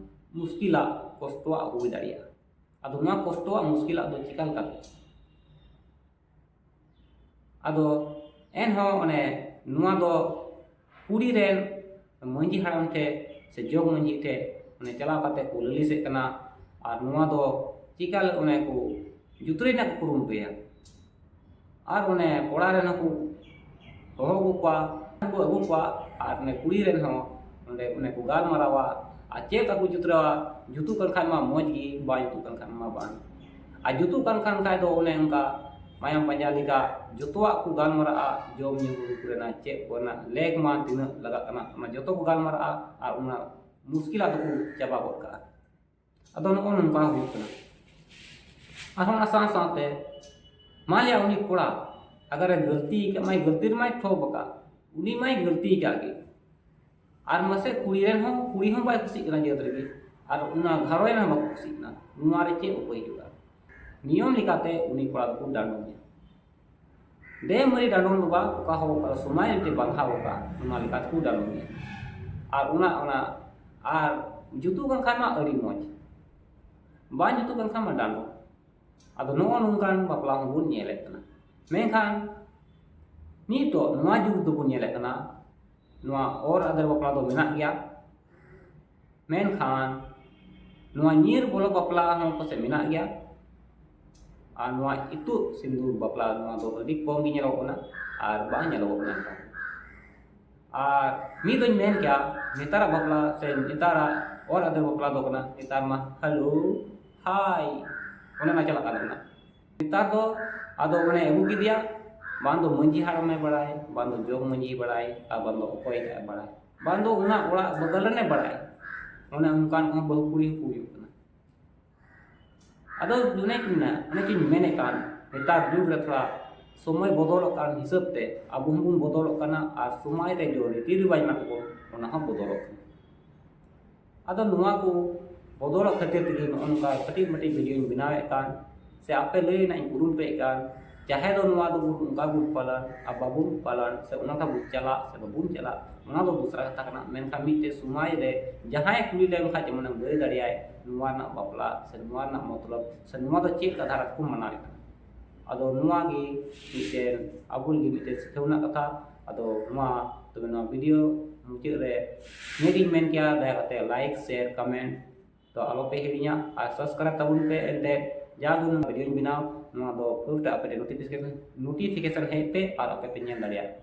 ᱢᱩᱥᱠᱤᱞᱟᱜ, ᱠᱚᱥᱴᱚᱣᱟᱜ ᱦᱩᱭ ᱫᱟᱲᱮᱭᱟᱜᱼᱟ᱾ ᱟᱫᱚ ᱱᱚᱣᱟ ᱠᱚᱥᱴᱚᱣᱟᱜ, ᱢᱩᱥᱠᱤᱞᱟᱜ ᱫᱚ ᱪᱮᱠᱟ ᱞᱮᱠᱟᱛᱮ? ᱟᱫᱚ ᱮᱱᱦᱚᱸ ᱚᱱᱮ ᱱᱚᱣᱟ ᱫᱚ ᱠᱩᱲᱤ ᱨᱮᱱ ᱢᱟᱺᱡᱷᱤ ᱦᱟᱲᱟᱢ ᱴᱷᱮᱱ ᱥᱮ ᱡᱚᱜᱽ ᱢᱟᱺᱡᱷᱤ ᱴᱷᱮᱱ ᱚᱱᱮ ᱪᱟᱞᱟᱣ ᱠᱟᱛᱮ ᱠᱚ ᱞᱟᱹᱞᱤᱥᱮᱫ ᱠᱟᱱᱟ᱾ ᱟᱨ ᱱᱚᱣᱟ ᱫᱚ ᱪᱤᱠᱟ ᱞᱮ ᱚᱱᱮ ᱠᱚ ᱡᱩᱛᱨᱟᱹᱭ ᱨᱮᱱᱟᱜ ᱠᱚ ᱠᱩᱨᱩᱢᱩᱴᱩᱭᱟ᱾ ᱟᱨ ᱚᱱᱮ ᱠᱚᱲᱟ ᱨᱮᱱ ᱦᱚᱸᱠᱚ ᱦᱚᱦᱚ ᱟᱹᱜᱩ ᱠᱚᱣᱟ, ᱠᱚ ᱟᱹᱜᱩ ᱠᱚᱣᱟ᱾ ᱟᱨ ᱚᱱᱮ ᱠᱩᱲᱤ ᱨᱮᱱ ᱦᱚᱸ ᱚᱸᱰᱮ ᱚᱱᱮ ᱠᱚ ᱜᱟᱞᱢᱟᱨᱟᱣᱟ᱾ ᱟᱨ ᱪᱮᱫ ᱞᱮᱠᱟ ᱠᱚ ᱡᱩᱛᱨᱟᱹᱣᱟ, ᱡᱩᱛᱩᱜ ᱠᱟᱱ ᱠᱷᱟᱡ ᱢᱟ ᱢᱚᱡᱽ ᱜᱮ, ᱵᱟᱭ ᱡᱩᱛᱩᱜ ᱠᱟᱱ ᱠᱷᱟᱡ ᱢᱟ ᱵᱟᱝ᱾ ᱟᱨ ᱡᱩᱛᱩᱜ ᱠᱟᱱ ᱠᱷᱟᱱ ᱠᱷᱟᱡ ᱫᱚ ᱚᱱᱮ ᱚᱱᱠᱟ ᱢᱟᱭᱟᱢ ᱯᱟᱸᱡᱟ ᱞᱮᱠᱟ ᱡᱚᱛᱚᱣᱟᱜ ᱠᱚ ᱜᱟᱞᱢᱟᱨᱟᱜᱼᱟ, ᱡᱚᱢ ᱧᱩ ᱠᱚᱨᱮᱱᱟᱜ ᱪᱮᱫ ᱠᱚᱨᱮᱱᱟᱜ ᱞᱮᱠ ᱢᱟ ᱛᱤᱱᱟᱹᱜ ᱞᱟᱜᱟᱜ ᱠᱟᱱᱟ, ᱚᱱᱟ ᱡᱚᱛᱚ ᱠᱚ ᱜᱟᱞᱢᱟᱨᱟᱜᱼᱟ᱾ ᱟᱨ ᱚᱱᱟ ᱢᱩᱥᱠᱤᱞᱟᱜ ᱫᱚᱠᱚ ᱪᱟᱵᱟ ᱜᱚᱫ ᱠᱟᱜᱼᱟ᱾ ᱟᱫᱚ ᱱᱚᱜᱼᱚ ᱱᱚᱝᱠᱟ ᱦᱩᱭᱩᱜ ᱠᱟᱱᱟ᱾ ᱟᱨᱦᱚᱸ ᱚᱱᱟ ᱥᱟᱶ ᱥᱟᱶᱛᱮ ᱢᱟᱱ ᱞᱤᱭᱟ ᱩᱱᱤ ᱠᱚᱲᱟ ᱟᱜᱟᱨᱮ ᱜᱟᱹᱞᱛᱤ ᱟᱠᱟᱫ ᱢᱟᱭ, ᱜᱟᱹᱞᱛᱤ ᱨᱮᱢᱟᱭ ᱴᱷᱚᱯ ᱟᱠᱟᱫ, ᱩᱱᱤ ᱢᱟᱭ ᱜᱟᱹᱞᱛᱤ ᱟᱠᱟᱫ ᱜᱮ᱾ ᱟᱨ ᱢᱟᱥᱮ ᱠᱩᱲᱤ ᱨᱮᱱ ᱦᱚᱸ, ᱠᱩᱲᱤ ᱦᱚᱸ ᱵᱟᱭ ᱠᱩᱥᱤᱜ ᱠᱟᱱᱟ ᱡᱟᱹᱛ ᱨᱮᱜᱮ, ᱟᱨ ᱚᱱᱟ ᱜᱷᱟᱨᱚᱸᱡᱽ ᱨᱮᱱ ᱦᱚᱸ ᱵᱟᱠᱚ ᱠᱩᱥᱤᱜ ᱠᱟᱱᱟ᱾ ᱱᱚᱣᱟ ᱨᱮ ᱪᱮᱫ ᱩᱯᱟᱹᱭ ᱦᱩᱭᱩᱜᱼᱟ? ᱱᱤᱭᱚᱢ ᱞᱮᱠᱟᱛᱮ ᱩᱱᱤ ᱠᱚᱲᱟ ᱫᱚᱠᱚ ᱰᱟᱸᱰᱚᱢᱮᱭᱟ᱾ ᱵᱮᱢᱟᱹᱨᱤ ᱰᱟᱸᱰᱚᱢ ᱫᱚ ᱵᱟᱝ, ᱚᱠᱟ ᱦᱚᱸ ᱚᱠᱟ ᱥᱚᱢᱚᱭ ᱨᱮ ᱵᱟᱸᱫᱷᱟᱣ ᱟᱠᱟᱫ, ᱚᱱᱟ ᱞᱮᱠᱟ ᱛᱮᱠᱚ ᱰᱟᱸᱰᱚᱢᱮᱭᱟ᱾ ᱟᱨ ᱚᱱᱟ, ᱚᱱᱟ, ᱟᱨ ᱡᱩᱛᱩᱜ ᱠᱟᱱ ᱠᱷᱟᱱ ᱢᱟ ᱟᱹᱰᱤ ᱢᱚᱡᱽ, ᱵᱟᱝ ᱡᱩᱛᱩᱜ ᱠᱟᱱ ᱠᱷᱟᱱ ᱢᱟ ᱰᱟᱸᱰᱚᱢ᱾ ᱟᱫᱚ ᱱᱚᱜᱼᱚ ᱱᱚᱝᱠᱟᱱ ᱵᱟᱯᱞᱟ ᱦᱚᱸᱵᱚᱱ ᱧᱮᱞᱮᱫ ᱠᱟᱱᱟ᱾ ᱢᱮᱱᱠᱷᱟᱱ ᱱᱤᱛᱚᱜ ᱱᱚᱣᱟ ᱡᱩᱜᱽ ᱫᱚᱵᱚᱱ ᱧᱮᱞᱮᱫ ᱠᱟᱱᱟ, ᱱᱚᱣᱟ ᱚᱨ ᱟᱫᱮᱨ ᱵᱟᱯᱞᱟ ᱫᱚ ᱢᱮᱱᱟᱜ ᱜᱮᱭᱟ, ᱢᱮᱱᱠᱷᱟᱱ ᱱᱚᱣᱟ ᱧᱤᱨ ᱵᱚᱞᱚ ᱵᱟᱯᱞᱟ ᱦᱚᱸ ᱯᱟᱥᱮᱡ ᱢᱮᱱᱟᱜ ᱜᱮᱭᱟ᱾ ᱟᱨ ᱱᱚᱣᱟ ᱤᱛᱩᱫ ᱥᱤᱸᱫᱩᱨ ᱵᱟᱯᱞᱟ, ᱱᱚᱣᱟ ᱫᱚ ᱟᱹᱰᱤ ᱠᱚᱢ ᱜᱮ ᱧᱮᱞᱚᱜ ᱠᱟᱱᱟ ᱟᱨ ᱵᱟᱝ ᱧᱮᱞᱚᱜᱚᱜ ᱠᱟᱱᱟ ᱱᱮᱛᱟᱨ᱾ ᱟᱨ ᱢᱤᱫ ᱫᱚᱧ ᱢᱮᱱ ᱠᱮᱭᱟ, ᱱᱮᱛᱟᱨᱟᱜ ᱵᱟᱯᱞᱟ ᱥᱮ ᱱᱮᱛᱟᱨᱟᱜ ᱚᱨ ᱟᱫᱮᱨ ᱵᱟᱯᱞᱟ ᱫᱚ ᱠᱟᱱᱟ, ᱱᱮᱛᱟᱨ ᱢᱟ ᱦᱮᱞᱳ, ᱦᱟᱭ, ᱚᱱᱮ ᱚᱱᱟ ᱪᱟᱞᱟᱜ ᱠᱟᱱ ᱛᱟᱵᱚᱱᱟ᱾ ᱱᱮᱛᱟᱨ ᱫᱚ ᱟᱫᱚ ᱚᱱᱮ ᱟᱹᱜᱩ ᱠᱮᱫᱮᱭᱟ, ᱵᱟᱝ ᱫᱚ ᱢᱟᱺᱡᱷᱤ ᱦᱟᱲᱟᱢᱮ ᱵᱟᱲᱟᱭ, ᱵᱟᱝ ᱫᱚ ᱡᱚᱜᱽ ᱢᱟᱺᱡᱷᱤ ᱵᱟᱲᱟᱭ, ᱟᱨ ᱵᱟᱝ ᱫᱚ ᱚᱠᱚᱭ ᱴᱟᱜ ᱮ ᱵᱟᱲᱟᱭ, ᱵᱟᱝ ᱫᱚ ᱚᱱᱟ ᱚᱲᱟᱜ ᱵᱟᱜᱟᱞ ᱨᱮᱱᱮ ᱵᱟᱲᱟᱭ᱾ ᱚᱱᱮ ᱚᱱᱠᱟᱱ ᱠᱚᱦᱚᱸ ᱵᱟᱹᱦᱩ ᱠᱩᱲᱤ ᱦᱚᱸᱠᱚ ᱦᱩᱭᱩᱜ ᱠᱟᱱᱟ᱾ ᱟᱫᱚ ᱚᱱᱮ ᱠᱚ ᱢᱮᱱᱟ, ᱚᱱᱮ ᱠᱚᱧ ᱢᱮᱱᱮᱫ ᱠᱟᱱ, ᱱᱮᱛᱟᱨ ᱡᱩᱜᱽ ᱨᱮ ᱛᱷᱚᱲᱟ ᱥᱚᱢᱚᱭ ᱵᱚᱫᱚᱞᱚᱜ ᱠᱟᱱ ᱦᱤᱥᱟᱹᱵ ᱛᱮ ᱟᱵᱚ ᱦᱚᱸᱵᱚᱱ ᱵᱚᱫᱚᱞᱚᱜ ᱠᱟᱱᱟ ᱟᱨ ᱥᱚᱢᱟᱡᱽ ᱨᱮ ᱡᱚ ᱨᱤᱛᱤ ᱨᱮᱣᱟᱡᱽ ᱢᱮᱱᱟᱜ ᱛᱟᱵᱚᱱ, ᱚᱱᱟ ᱦᱚᱸ ᱵᱚᱫᱚᱞᱚᱜ ᱠᱟᱱᱟ᱾ ᱟᱫᱚ ᱱᱚᱣᱟ ᱠᱚ ᱵᱚᱫᱚᱞᱚᱜ ᱠᱷᱟᱹᱛᱤᱨ ᱛᱮᱜᱮ ᱱᱚᱜᱼᱚ ᱱᱚᱝᱠᱟ ᱠᱟᱹᱴᱤᱡ ᱢᱟᱹᱴᱤᱡ ᱵᱷᱤᱰᱤᱭᱳᱧ ᱵᱮᱱᱟᱣᱮᱫ ᱠᱟᱱ, ᱥᱮ ᱟᱯᱮ ᱞᱟᱹᱭ ᱨᱮᱱᱟᱜ ᱤᱧ ᱠᱩᱨᱩᱢᱩᱴᱩᱭᱮᱫ ᱠᱟᱱ᱾ ᱪᱟᱦᱮ ᱫᱚ ᱱᱚᱣᱟ ᱫᱚ ᱚᱱᱠᱟ ᱵᱚᱱ ᱯᱟᱞᱚᱱ ᱟᱨ ᱵᱟᱵᱚᱱ ᱯᱟᱞᱚᱱ, ᱥᱮ ᱚᱱᱟ ᱴᱷᱮᱱ ᱵᱚᱱ ᱪᱟᱞᱟᱜ ᱥᱮ ᱵᱟᱵᱚᱱ ᱪᱟᱞᱟᱜ, ᱚᱱᱟ ᱫᱚ ᱫᱚᱥᱨᱟ ᱠᱟᱛᱷᱟ ᱠᱟᱱᱟ᱾ ᱢᱮᱱᱠᱷᱟᱱ ᱢᱤᱫᱴᱮᱡ ᱥᱚᱢᱟᱡᱽ ᱨᱮ ᱡᱟᱦᱟᱸᱭ ᱠᱩᱞᱤ ᱞᱮᱢ ᱠᱷᱟᱡ ᱡᱮᱢᱚᱱᱮᱢ ᱞᱟᱹᱭ ᱫᱟᱲᱮᱭᱟᱭ ᱱᱚᱣᱟ ᱨᱮᱱᱟᱜ ᱵᱟᱯᱞᱟ ᱥᱮ ᱱᱚᱣᱟ ᱨᱮᱱᱟᱜ ᱢᱚᱛᱞᱚᱵ ᱥᱮ ᱱᱚᱣᱟ ᱫᱚ ᱪᱮᱫ ᱞᱮᱠᱟ ᱫᱷᱟᱨᱟ ᱛᱮᱠᱚ ᱢᱟᱱᱟᱣᱮᱫ ᱠᱟᱱᱟ᱾ ᱟᱫᱚ ᱱᱚᱣᱟ ᱜᱮ ᱢᱤᱫᱴᱮᱱ ᱟᱵᱚ ᱞᱟᱹᱜᱤᱫ ᱢᱤᱫᱴᱮᱱ ᱥᱤᱠᱷᱟᱹᱣ ᱨᱮᱱᱟᱜ ᱠᱟᱛᱷᱟ᱾ ᱟᱫᱚ ᱢᱟ ᱛᱚᱵᱮ ᱱᱚᱣᱟ ᱵᱷᱤᱰᱤᱭᱳ ᱢᱩᱪᱟᱹᱫ ᱨᱮ ᱱᱤᱭᱟᱹᱜᱤᱧ ᱢᱮᱱ ᱠᱮᱭᱟ, ᱫᱟᱭᱟ ᱠᱟᱛᱮ ᱞᱟᱭᱤᱠ, ᱥᱮᱭᱟᱨ, ᱠᱚᱢᱮᱱᱴ ᱫᱚ ᱟᱞᱚᱯᱮ ᱦᱤᱲᱤᱧᱟ ᱟᱨ ᱥᱟᱵᱥᱠᱨᱟᱭᱤᱵ ᱛᱟᱵᱚᱱ ᱯᱮ᱾ ᱮᱱᱛᱮ ᱡᱟᱜᱮ ᱱᱚᱣᱟ ᱵᱷᱤᱰᱤᱭᱳᱧ ᱵᱮᱱᱟᱣ, ᱱᱚᱣᱟ ᱫᱚ ᱯᱩᱨᱟᱹᱴᱟ ᱟᱯᱮ ᱴᱷᱮᱱ ᱱᱳᱴᱤᱯᱷᱤᱠᱮᱥᱚᱱ, ᱱᱳᱴᱤᱯᱷᱤᱠᱮᱥᱚᱱ ᱦᱮᱡ ᱯᱮ ᱟᱨ ᱟᱯᱮ ᱯᱮ ᱧᱮᱞ ᱫᱟᱲᱮᱭᱟᱜᱼᱟ᱾